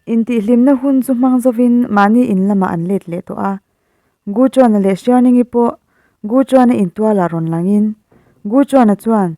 Intihhlimna hun chu hmang zovin mahni in lamah an let leh tawh a. Gu Chuana leh Hrianingi pawh Gu Chuana intualah rawn langin Gu Chuana chuan,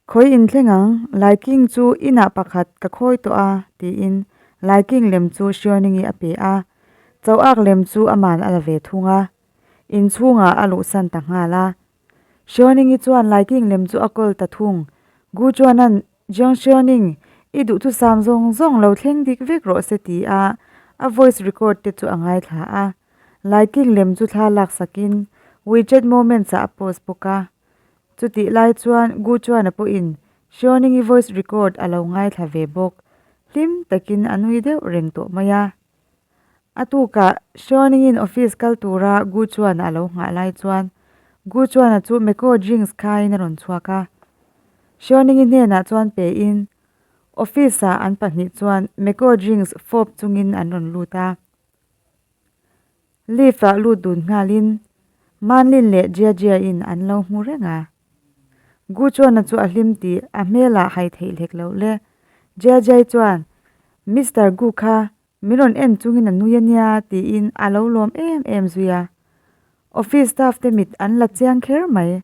Khawi inthleng ang, Laiking chu inah pakhat ka khawi tawh a, tiin Laiking lem chu Hrianingi a pe a. Chauhak lem chu aman a la ve thung a. Inchhungah a luhsan ta nghal a. Hrianingi chuan Laiking lem chu a kawl ta thung. Gu Chuana'n Jiang Hrianing, i duhthusam zawng zawng lo thleng dik vek rawh se ti a a voice record te chu a ngaithla a. Laiking lem chu thla laksakin WeChat Moments ah a post bawk a. Chutih lai chuan Gu Chuana pawhin Hrianingi voice record a lo ngaithla ve bawk. Hlim takin a nui deuh reng tawh mai a. A tukah Hrianingin office kal tura Gu Chuana a lo nghah lai chuan Gu Chuana chu Meko drinks khaiin a rawn chhuak a. Hrianingi hnenah chuan pein office ah an pahnih chuan Meko drinks fawp chungin an rawn lut a. Lift ah lut dun nghalin Manlin leh Jia Jia in an lo hmu reng a. Gu Chuana chu a hlim tih a hmelah hai theih hlek loh le. Jia Jia chuan Mister Gu kha Min rawn en chungin a nui a nia tiin a lo lawm em em zui a. Office staff te mit an la chiang kher mai.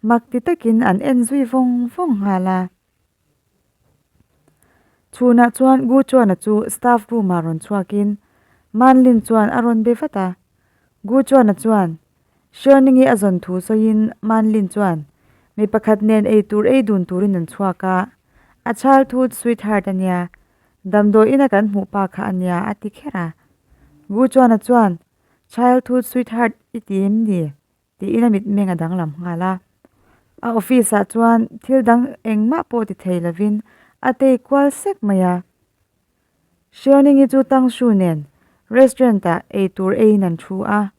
Mak ti takin an en zui vawng vawng nghal a. Chhunah chuan Gu Chuana chu staff room ah rawn chhuakin Manlin chuan a rawn be vat a. Gu Chuana chuan Hrianingi a zawn thu sawiin Manlin chuan mi pakhat nen eitur ei dun turin an chhuak a. A childhood sweetheart a nia. Damdawi ina kan hmuh pa kha a nia a ti kher a. Gu Chuana chuan, Childhood sweetheart i ti em ni? tiin a mitmeng a danglam nghal a. A office ah chuan thil dang engmah pawh ti thei lovin a tei kual sek mai a. Hrianingi chu Tang Shu nen restaurant ah eitur eiin an thu a.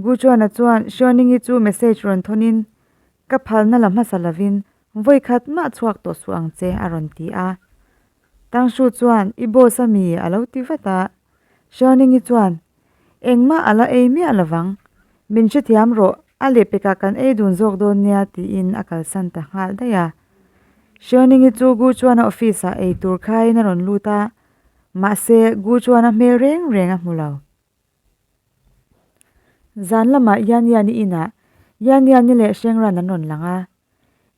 Gu Chuana chuan Hrianingi chu message rawn thawnin, Ka phalna la hmasa lovin vawi khat mah chhuak tawh suh ang che a rawn ti a. Tang Shu chuan, I boss a mi? a lo ti vat a. Hrianingi chuan, Engmah a la ei miah lovang. Min hrethiam rawh, a lehpekah kan ei dun zawk dawn nia tiin a kalsan ta nghal daih a. Hrianingi chu Gu Chuana office ah ei tur khaiin a rawn lut a, mahse Gu Chuana hmel reng reng a hmu lo. Zan lamah Yan Yan-i inah Yan Yan-i leh Hrengran an rawn lang a.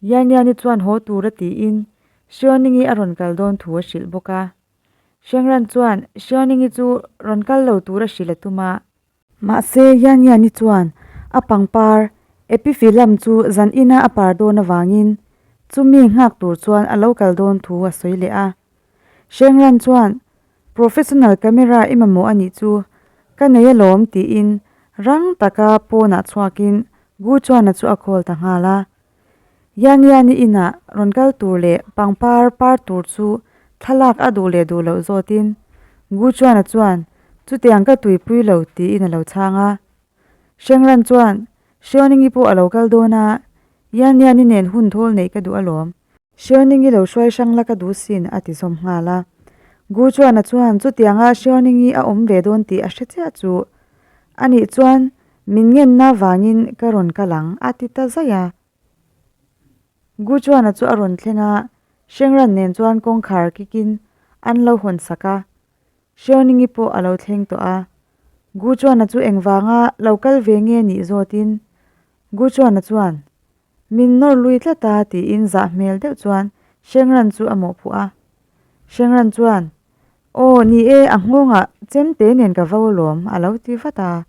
Yan Yan-i chuan haw tura tiin Hrianingi a rawn kal dawn thu a hrilh bawk a. Hrengran chuan Hrianingi chu rawn kal lo tura hrilh a tum a. Mahse Yan Yan-i chuan a pangpar Epiphyllum chu zan ina a par dawn avangin chumi nghak tur chuan a lo kal dawn thu a sawi leh a. Hrengran chuan Professional camera i mamawh a nih chu ka nei alawm tiin rang taka pawnah chhuakin Gu Chuana chu a call ta nghal a. Yan Yan-i inah rawn kal tur leh pangpar par tur chu thlalak a duh leh duh loh zawtin Gu Chuana chuan chutiang ka tuipui lo tiin a lo chhang a. Hrengran chuan Hrianingi pawh a lo kal dawn a, Yan Yan-i nen hun thawl neih ka duh alawm. Hrianingi lo hruai hrang la ka duh sin a ti zawm nghal a. Gu Chuana chuan chutianga Hrianingi a awm ve dawn tih a hre chiah chu. Anih chuan min ngenna vangin ka rawn kal ang a ti ta zaih a. Gu Chuana chu a rawn thleng a, Hrengran nen chuan kawngkhar kikin an lo hawn sak a. Hrianingi pawh a lo thleng tawh a. Gu Chuana chu engvanga lo kal ve nge nih zawtin Gu Chuana chuan, Min nawr lui tlat a tiin zah hmel deuh chuan Hrengran chu a mawhphuh a. Hrengran chuan, Aw, ni e, a nghawngah chemte nen ka vo alawm a lo ti vat a.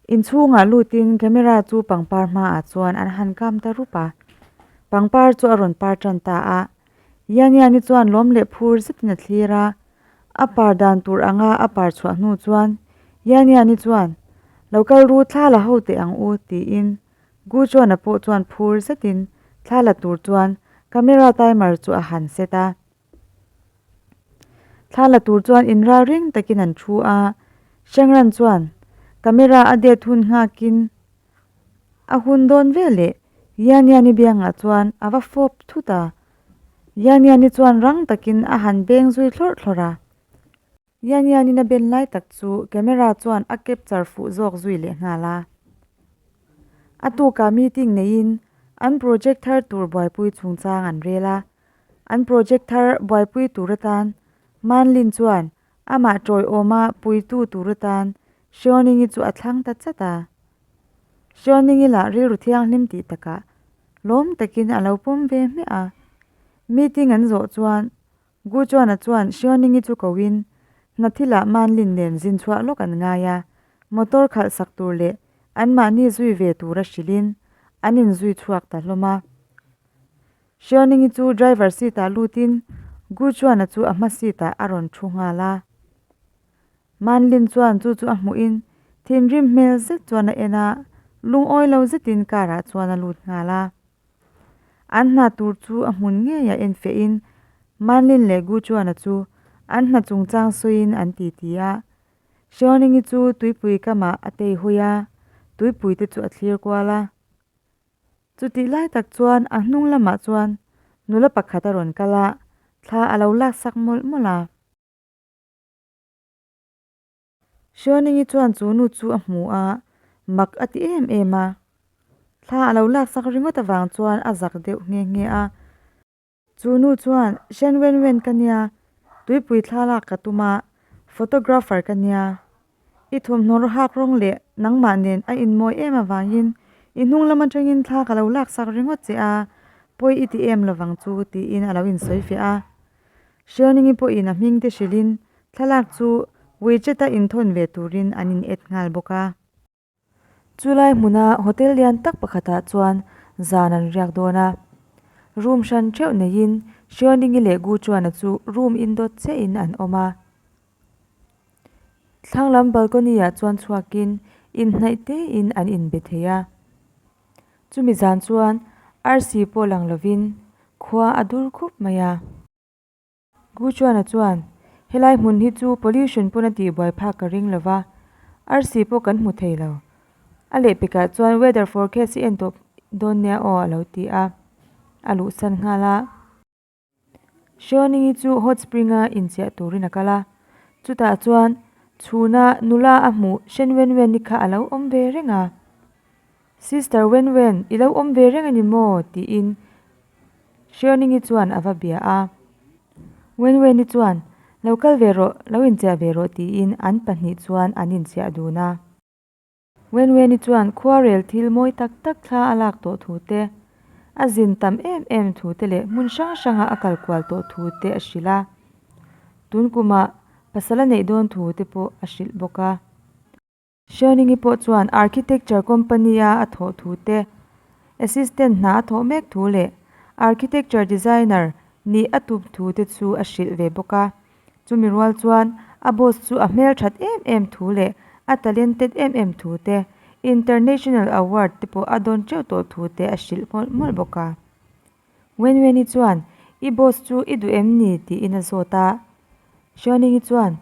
Inchhungah lutin camera chu pangpar hmaah chuan an han kam ta rup a. Pangpar chu a rawn par tan ta a. Yan Yani chuan lawm leh phur zetin a thlir a. A par dan tur anga a par chhuah hnu chuan Yan Yani chuan, Lo kal ru thla la ho teh ang u tiin Gu Chuana pawh chuan phur zetin thla la tur chuan camera timer chu a han set a. Thla la tur chuan inral ring takin an thu a, Hrengran chuan camera a det hun nghakin a hun dawn veleh Yan Yani biangah chuan a va fawp thut a, Yan Yani chuan rang takin a han beng zui thlawrh thlawrh a. Yan Yanin a ben lai tak chu camera chuan a capture fuh zawk zui leh nghal a. A tukah meeting neiin an project thar tur buaipui chungchang an rel a. An project thar buaipui tur atan Manlin chuan Amah tawiawma puitu tur atan Hriawningi chu a thlang ta chat a. Hriawningi lah rilru thianghlim tih takah lawm takin a lo pawm ve hmiah a. Meeting an zawh chuan Gu Chuana chuan Hriawningi chu koin hna thilah Manlin nen zin chhuah lawk an ngai a, motor khalh sak tur leh anmahni zui ve tura hrilhin an inzui chhuak ta hlawm a. Hriawningi chu driver seat ah lutin Gu Chuana chu a hma seat ah a rawn thu nghal a. Manlin chuan chu chu a hmuhin thinrim hmel zet chuan a en a, lungawi lo zetin car ah chuan a lut nghal a. An hna tur chu a hmun ngei a en fehin Manlin leh Gu Chuana chu an hna chungchang sawiin an titi a. Hriawningi chu tuipui kamah a tei hawi a, tuipui te chu a thlir kual a. Chutih lai tak chuan a hnung lamah chuan nula pakhat a rawn kal a, thla a lo laksak mawlh mawlh a. Hriawningi chuan chu nu chu a hmu a, mak a ti em em a. Thla a lo laksak ringawt avang chuan a zak deuh nghe nghe a. Chu nu chuan, Shen Wen Wen ka nia, tuipui thla lak ka tum a, photographer ka nia. I thawmhnaw rawh hak rawng leh nangmah nen a inmawi em avangin i hnung lam atangin thla ka lo laksak ringawt che a, pawi i ti em lovang chu tiin a lo insawi fiah a. Hriawningi pawhin a hming te hrilhin thlalak chu WeChat-a inthawn ve turin an in add nghal bawk a. Chulai hmuna hotel lian tak pakhatah chuan zan an riak dawn a. Room hran theuh neiin Hriawningi leh Gu Chuana chu room indawt chiahin an awm a. Thlang lam balcony-ah chuan chhuakin inhnaih tein an inbe thei a. Chumi zan chuan arsi pawh lang lovin khua a dur khup mai a. Gu Chuana chuan, Helai hmun hi chu pollution pawn a tihbuai phak ka ring lova, arsi pawh kan hmu thei lo. A lehpekah chuan weather forecast hi en tawh dawn nia aw a lo ti a, a luhsan nghal a. Hriawningi chu hot spring-a inchiah turin a kal a, chutah chuan chhuna nula a hmuh Shen Wen Wen-i kha a lo awm ve reng a. Sister Wen Wen, i lo awm ve reng a ni maw? tiin Hriawningi chuan a va bia a. Wen Wen-i chuan, Lo kal ve rawh, lo inchiah ve rawh tiin an pahnih chuan an inchiah dun a. Wenweni chuan khuarel thil mawi tak tak thla a lak tawh thu te, a zin tam em em thu te leh hmun hrang hranga a kal kual tawh thu te a hrilh a. Tun kumah pasal a neih dawn thu te pawh a hrilh bawk a. Hrianingi pawh chuan architecture company-a a thawh thu te, assistant hna a thawh mek thu leh architecture designer nih a tum thu te chu a hrilh ve bawk a. Chumi rual chuan a boss chu a hmel that em em thu leh a talented em em thu te, international award te pawh a dawn teuh tawh thu te a hrilh mawlh mawlh bawk a. Wenweni chuan, I boss chu i duh em ni? tiin a zawt a. Hrianingi chuan,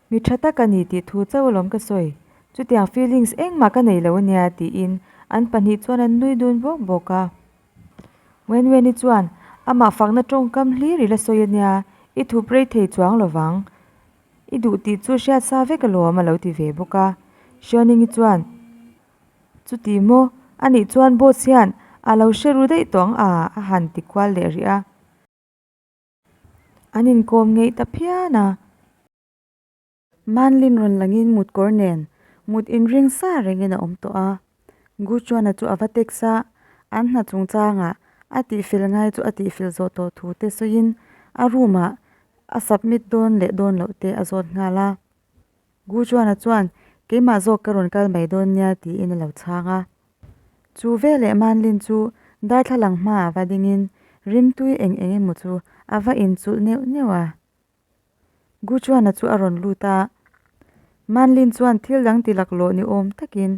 Mi tha tak a ni tih thu chauh alawm ka sawi, chutiang feelings engmah ka nei lo ania tiin an pahnih chuan an nui dun bawk bawk a. Wenweni chuan amah fakna tawngkam hlir i la sawi ania, i thup rei thei chuang lo vang. I duh tih chu hriat sa vek alawm a lo ti ve bawk a. Hrianingi chuan, Chuti maw? Anih chuan boss hian a lo hre ru daih tawh ang a a han ti kual leh rih a. An inkawm ngeih ta phian a. Manlin rawn langin mut kawr nen mut inring sa rengin a awm tawh a. Gu Chuana chu a va text a, an hna chungchangah a tihfel ngai chu a tihfel zawh tawh thu te sawiin a room ah a submit dawn leh dawn loh te a zawt nghal a. Gu Chuana chuan keimah zawk ka rawn kal mai dawn nia tiin a lo chhang a. Chu veleh Manlin chu darthlalang hmaah va dingin rimtui eng eng emaw chu a va inchulh neuh neuh a. Gu Chuana chu a rawn lut a, Manlin chuan thil dang ti laklawh ni awm takin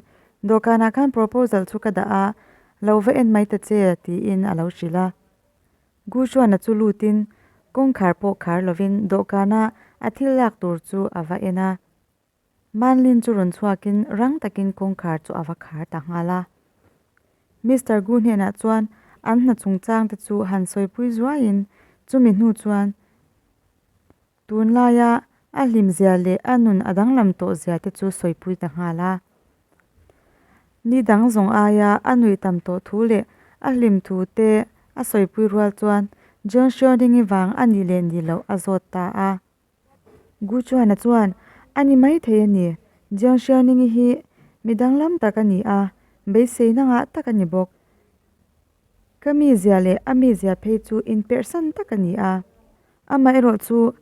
dawhkanah khan proposal chu ka dah a, lo va en mai ta che tiin a lo hrilh a. Gu Chuana chu lutin kawngkhar pawh khar lovin dawhkana a thil lak tur chu a va en a. Manlin chu rawn chhuakin rang takin kawngkhar chu a va khar ta nghal a. Mister Gu hnenah chuan an hna chungchang te chu han sawipui zuaiin chumi hnu chuan tunlaia a hlimzia leh a nun a danglam tawh zia te chu sawipui ta nghal a. Ni dang zawng aia a nuih tam tawh thu leh a hlim thu te a sawipui rual chuan John Schroeding-i vang a nih leh nih loh a zawt ta a. Gu Chuana chuan, A ni maithei a ni, Jiang Xiaoning-i hi mi danglam tak a ni a, beiseina ngah tak a ni bawk. Ka mizia leh a mizia phei chu inperhsan tak a ni a, amaherawh chu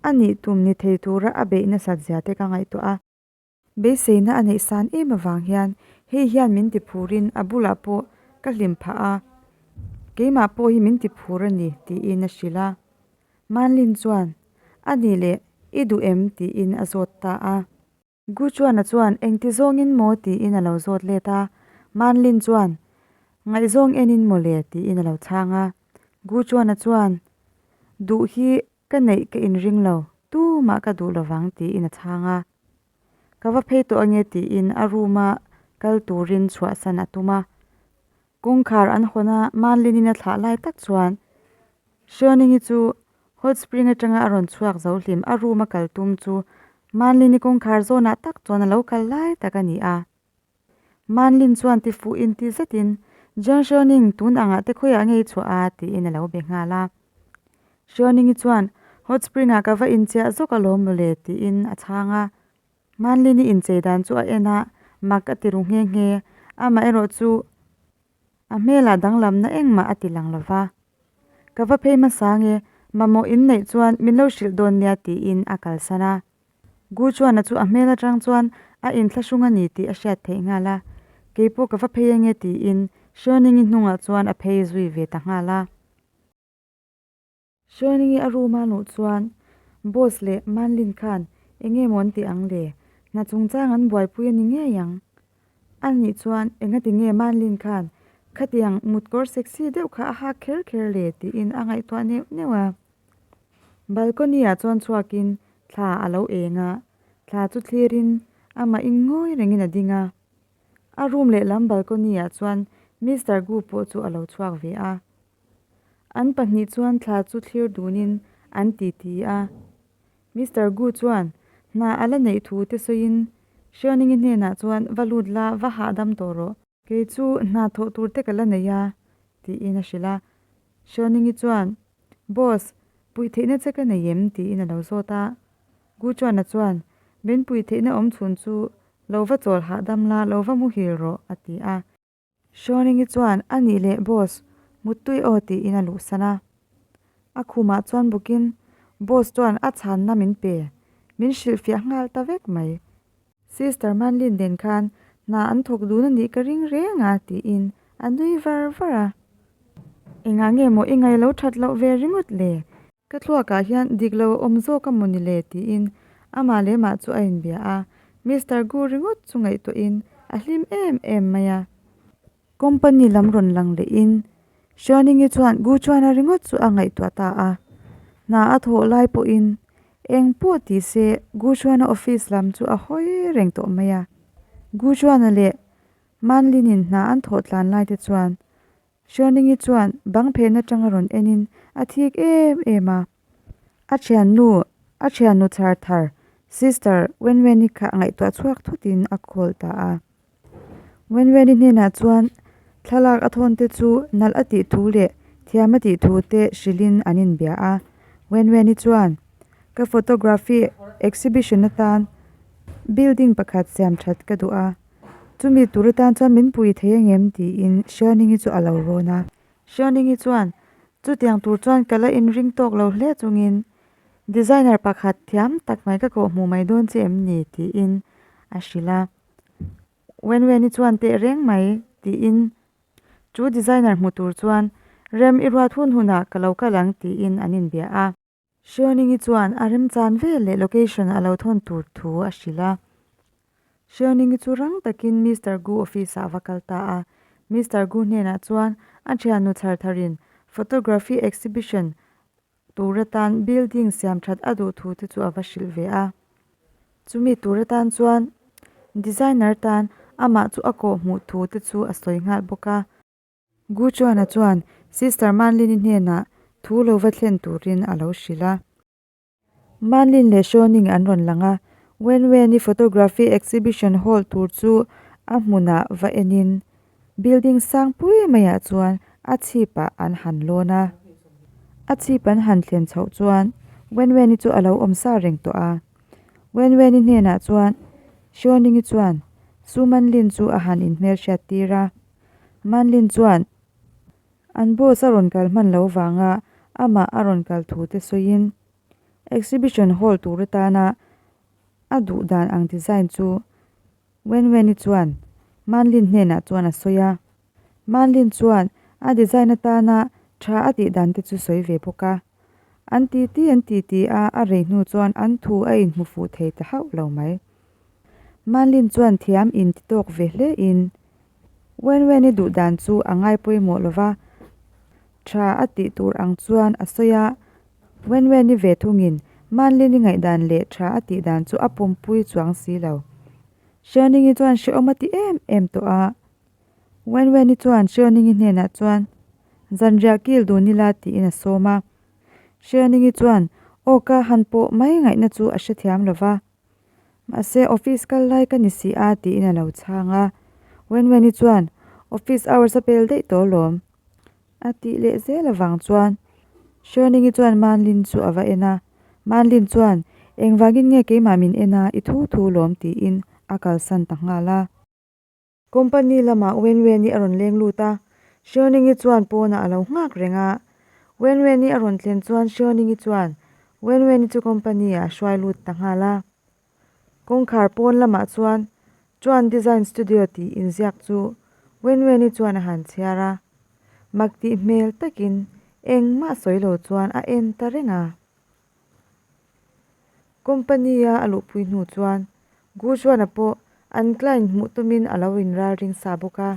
a nih tum ni thei tura a beih nasat zia te ka ngaihtuah a. Beiseina a neih san em avang hian hei hian min ti phurin a bulah pawh ka hlim phah a, keimah pawh hi min ti phur a ni tiin a hrilh a. Manlin chuan, A nih leh, i duh em? tiin a zawt ta a. Gu Chuana chuan, Engti zawngin maw? tiin a lo zawt let a. Manlin chuan, Ngaihzawng enin maw le? tiin a lo chhang a. Gu Chuana chuan, Duh hi Ka neih ka inring lo, tumah ka duh lovang tiin a chhang a. Ka va phei tawh ange tiin a room a kal turin chhuahsan a tum a. Kawngkhar an hawn a, Manlinin a thlah lai tak chuan Hrianingi chu hot spring atanga a rawn chhuak zo hlim a room a kal tum chu Manlini kawngkhar zawnah tak chuan a lo kal lai tak a ni a. Manlin chuan ti fuh in ti zetin, Jiang Xiaoning, tun angah te khawiah nge i chhuah a? tiin a lo be nghal a. Xiaoning-i chuan, Hot spring-ah ka va inchiah zawk alawm mawle, tiin a chhang a. Manlin-i inchei dan chu a en a, mak a ti ru nghe nghe. Amaherawh chu a hmelah danglamna engmah a ti lang lo va. Ka va phei hmasa nge, mamawh inneih chuan min lo hrilh dawn nia, tiin a kalsan a. Gu chuan a chu a hmel atang chuan a inthlahrung a ni tih a hriat theih nghal a, kei pawh ka va phei ange tiin Hruaningi hnungah chuan a phei zui ve ta nghal a. Hruaningi a room a luh chuan Boss leh Manlin khan enge maw an tih ang le, hna chungchang an buaipui a ni ngei ang. A nih chuan engati nge Manlin khan khatiang mutkawr sexy deuh kha a hak kher kher le tiin a ngaihtuah neuh neuh a. Balcony ah chuan chhuakin thla a lo eng a, thla chu thlirin amah in ngawi rengin a ding a. A room lehlam balcony ah chuan Mister Gu pawh chu a lo chhuak ve a. An pahnih chuan thla chu thlir dunin an titi a. Mister Gu chuan hna a la neih thu te sawiin Hrianingi hnenah chuan va lut la, va hahdam tawh rawh. Kei chu hna thawh tur te ka la nei a, tiin a hrilh a. Hrianingi chuan, Boss, puih theihna che ka nei em? tiin a lo zawt a. Gu Chuana chuan, Min puih theihna awm chhun chu lo va chawl hahdam la, lo va muhil rawh, a ti a. Hrianingi chuan, A nih leh boss, muttui aw, tiin a luhsan a. A khumah chuan bawkin, Boss chuan a chhanna min pe, min hrilhfiah nghal ta vek mai. Sister Manlin nen khan hna an thawk dun a nih ka ring reng a tiin a nui var var a. Engah nge maw i ngaih lo that loh ve ringawt le? Ka thluakah hian dik lo a awm zawk a maw ni le tiin amah leh mah chu a inbia a. Mister Gu ringawt chu ngaihtuahin a hlim em em mai a. Company lam rawn lang lehin Hrianingi chuan Gu Chuana ringawt chu a ngaihtuah ta a. Hna a thawh lai pawhin eng pawh ti se Gu Chuana office lam chu a hawi reng tawh mai a. Gu Chuana leh Manlinin hna an thawh tlan lai te chuan Hrianingi chuan bang phen atanga rawn enin a thik em em a. A thiannu, a thiannu chhar thar Sister Wenweni kha ngaihtuah chhuak thutin a call ta a. Wenweni hnenah chuan thlalak a thawn te chu nalh a tih thu leh thiam a tih thu te hrilhin an inbia a. Wenweni chuan, Ka photography exhibition atan building pakhat siam that ka duh a, chumi tur atan chuan min pui thei angem? tiin Hrianingi chu a lo rawn a. Hrianingi chuan, Chutiang tur chuan ka la inring tawk lo hle chungin designer pakhat thiam tak mai ka kawhhmuh mai dawn che em ni? tiin a hrilh a. Wenweni chuan teh reng mai tiin chu designer hmu tur chuan rem i ruat hun hunah ka lo kal ang tiin an inbia a. Hrianingi chuan a remchan vel leh location a lo thawn tur thu a hrilh a. Hrianingi chu rang takin Mister Gu office ah a va kal ta a. Mister Gu hnenah chuan a thiannu chhar tharin photography exhibition tur atan building siam that a duh thu te chu a va hrilh ve a. Chumi tur atan chuan designer tan amah chu a kawh hmuh thu te chu a sawi nghal bawk a. Gu Chuana chuan Sister Manlini hnenah thu lo va thlen turin a lo hrilh a. Manlin leh Shoning an rawn lang a, Wen Wen-i photography exhibition hall tur chu a hmunah va enin Building sang pui maiah chuan a chhipah an han lawn a. A chhip an han thlen chhoh chuan Wenwen-i chu a lo awm sa reng tawh a. Wenwen-i hnenah chuan Xiaoning-i chuan Su Manlin chu a han inhmelhriat tir a. Manlin chuan an boss a rawn kal hman lo vanga amah a rawn kal thu te sawiin exhibition hall tur atana a duh dan ang design chu Wenwen-i chuan Manlin hnenah chuan a sawi a. Manlin chuan a design atana tha a tih dan te chu sawi ve bawk a. An titi an titi a, a rei hnu chuan an thu a inhmu fuh thei ta hauh lo mai. Manlin chuan thiam inti tawk ve hle in Wenwen-i duh dan chu a ngai pawimawh lo va, tha a tih tur ang chuan a sawi a. Wenwen-i ve thungin Manlin-i ngaihdan leh tha a tih dan chu a pumpui chuang si lo. Xiaoning-i chuan hrehawm a ti em em tawh a. Wenwen-i chuan Xiaoning-i hnenah chuan zanriah kil dun ila tiin a sawm a. Xiaoning-i chuan awka han pawh mai ngaihna chu a hrethiam lo va. Mahse office kal lai ka ni si a tiin a lo chhang a. Wenwen-i chuan office hours a pel daih tawh alawm a tih leh zel avang chuan Xiaoning-i chuan Manlin chu a va en a. Manlin chuan engvangin nge keimah min en a i thu thu lawm tiin a kalsan ta nghal a. Company lamah Wenwen-i a rawn leng lut a, Xiaoning-i chuan pawnah a lo nghak reng a. Wenwen-i a rawn thlen chuan Xiaoning-i chuan Wenwen-i chu company-ah a hruai lut ta nghal a. Kawngkhar pawn lamah chuan Chuan Design Studio tih inziak chu Wenwen-i chuan a han chhiar a. Mak tih hmel takin engmah sawi lo chuan a en ta reng a. Company-a a luhpui hnu chuan Gu Chuan-a pawh an client hmuh tumin a lo inralring sa bawk a.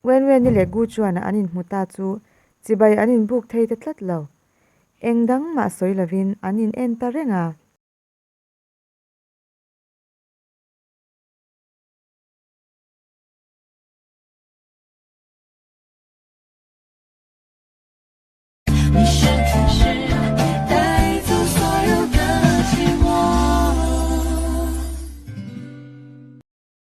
Wenwen-i leh Gu Chuan-a an inhmu ta chu chibai an inbuk thei ta tlat lo. Eng dang mah sawi lovin an in en ta reng a.